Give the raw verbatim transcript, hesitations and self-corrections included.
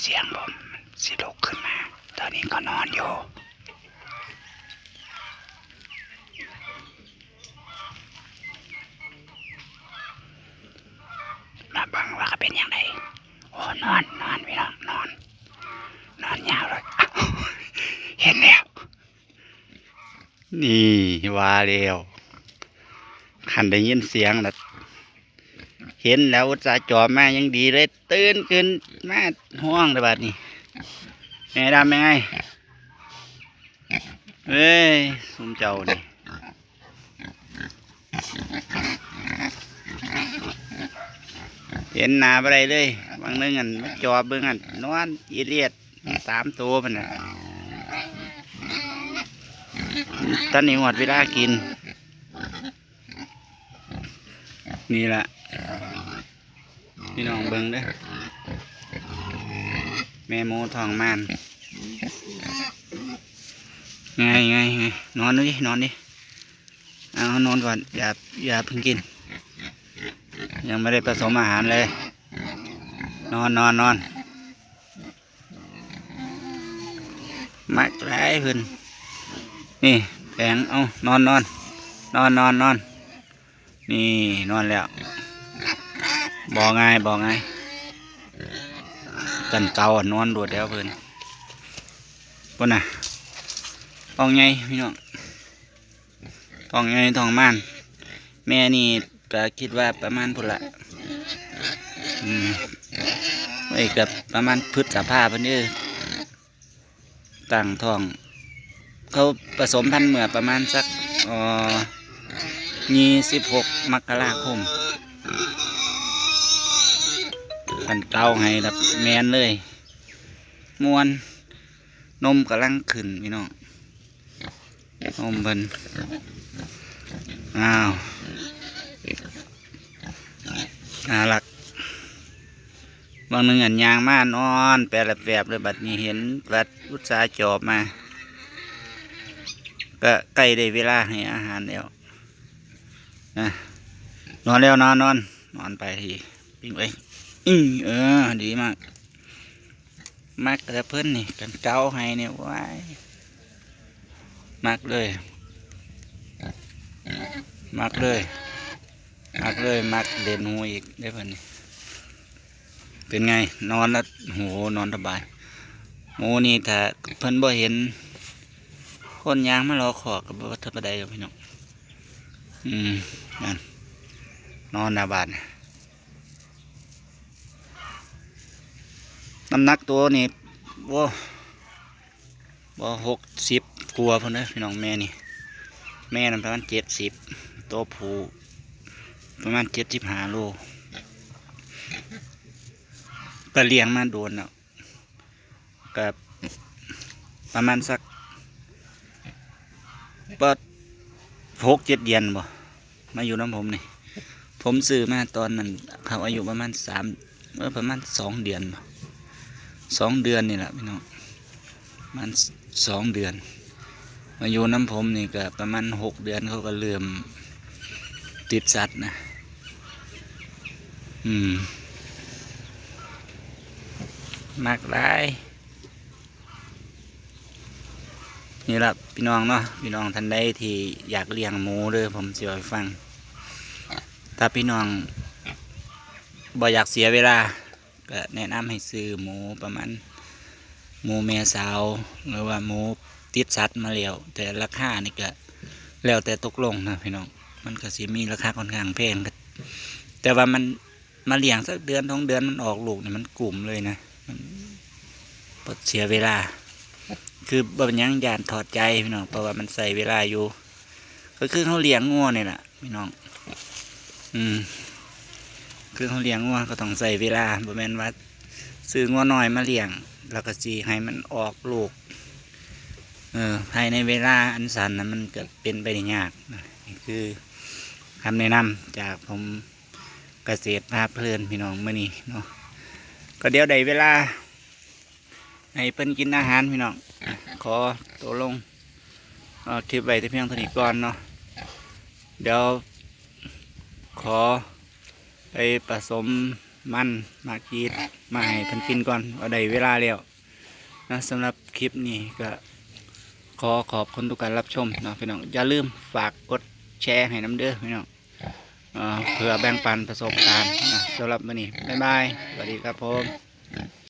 เสียงผมมันสิลุกขึ้นมา ตอนนี้ก็นอนอยู่ มาเบิ่งว่าเขาเป็นอย่างไร โอ้ นอน นอนพี่น้อง นอน นอนยาวเลย อ้าว เห็นแล้ว นี่ว่าแล้ว คันได้ยินเสียงแล้ว เห็นแล้วอุตส่าห์จอบมายังดีเลย ตื่นขึ้นมาฮ้องเลยบาดนี้ แม่ดำแม่ไง เอ้ย ซุมเจ้านี่ เห็นหน้าบ่ได้เลย บางเรื่องอันมาจอบเบิ่งอัน นอนอีเลียด สามตัวมันน่ะ ตอนนี้หมดเวลากิน นี่ละ พี่น้องเบิ่งเด้อ แม่หมูท้องมาน ไง ไง ไง นอนดูดิ นอนดิ เอา นอนก่อน อย่า อย่าเพิ่งกิน ยังไม่ได้ผสมอาหารเลย นอน นอน นอน มักหลายเพิ่น นี่ แผง เอา นอน นอน นอน นอน นอน นี่ นอนแล้ว บ่ง่าย บ่ง่าย กันเก่าอะ นอนโลดแล้วเพิ่น พุ้นน่ะ ท้องใหญ่พี่น้อง ท้องใหญ่ ท้องมาน แม่นี่ก็คิดว่าประมาณพุ้นละ อืม ไอ้กับประมาณพฤษภาพุ้นเด้อ ตั้งท้อง เขาผสมพันธุ์เมื่อประมาณสัก เอ่อ ยี่สิบหก มกราคม กันเก่าให้แบบแม่นเลย ม่วน นมกำลังขึ้นพี่น้อง นมเพิ่น อ้าว น่ารัก บางหนึ่งอันยางมานอนแปรแปบเลย บัดนี้เห็นบัดอุตส่าห์จอบมา ก็ใกล้ได้เวลาให้อาหารแล้ว นะ นอนแล้ว นอน นอน นอนไปที ปิ้งไป อือ เออ ดีมาก มักแต่เพิ่นนี่ กันเก่าให้เนี่ย ว้าย มักเลย มักเลย มักเลย มักเล่นหูอีกได้อเพิ่นนี่ เป็นไง นอนแล้ว โห นอนสบาย หมูนี่ถ้าเพิ่นบ่เห็น คนยางมาเลาะคอกก็บ่ธรรมดาดอกพี่น้อง อืม นั่น นอนหน้าบ้าน น้ำหนักตัวนี่ โอ้ บ่ หกสิบกว่าพุ้นเด้อพี่น้อง แม่นี่ แม่นั่นประมาณเจ็ดสิบ ตัวผู้ประมาณเจ็ดสิบห้าโล ก็เลี้ยงมาโดนแล้ว ก็ประมาณสัก บ่ หกเจ็ดเดือนบ่ มาอยู่นำผมนี่ ผมซื้อมาตอนนั้น เขาอายุประมาณสาม เออ ประมาณสองเดือนบ่ สองเดือนนี่แหละพี่น้อง ประมาณสองเดือน มาอยู่นำผมนี่ก็ประมาณหกเดือน เขาก็เริ่มติดสัตว์นะ อืม มักหลาย นี่ล่ะพี่น้องเนาะ พี่น้องท่านใดที่อยากเลี้ยงหมูเด้อ ผมสิเว้าให้ฟัง ถ้าพี่น้องบ่อยากเสียเวลา ก็แนะนำให้ซื้อหมูประมาณ หมูแม่สาว หรือว่าหมูติดสัตว์มาแล้ว แต่ราคานี่ก็แล้วแต่ตกลงนะพี่น้อง มันก็สิมีราคาค่อนข้างแพง แต่ว่ามัน มาเลี้ยงสักเดือนสองเดือนมันออกลูกนี่มันคุ้มเลยนะ มันบ่เสียเวลา คือบ่เป็นหยัง ย้านถอดใจพี่น้อง เพราะว่ามันใช้เวลาอยู่ ก็คือเขาเลี้ยงงัวนี่แหละพี่น้อง อืม คือเขาเลี้ยงงัวก็ต้องใช้เวลา บ่แม่นว่าซื้องัวน้อยมาเลี้ยง แล้วก็สิให้มันออกลูก เออ ภายในเวลาอันสั้นนะ มันก็เป็นไปได้ยากนะ นี่คือคำแนะนำจากผม เกษตรพาเพลินพี่น้องมื้อนี้เนาะ ก็เดี๋ยวได้เวลา ให้เพิ่นกินอาหารพี่น้อง ขอตัวลง เอ่อ คลิปไว้แต่เพียงเท่านี้ก่อนเนาะ เดี๋ยว ขอไปผสม มัน หมากจีด มาให้เพิ่นกินก่อน ว่าได้เวลาแล้วนะ สำหรับคลิปนี้ก็ขอขอบคุณทุกการรับชมเนาะพี่น้อง อย่าลืมฝากกดแชร์ให้นำเด้อพี่น้อง เอ่อ เพื่อแบ่งปันประสบการณ์นะ สำหรับมื้อนี้ บ๊ายบาย สวัสดีครับผม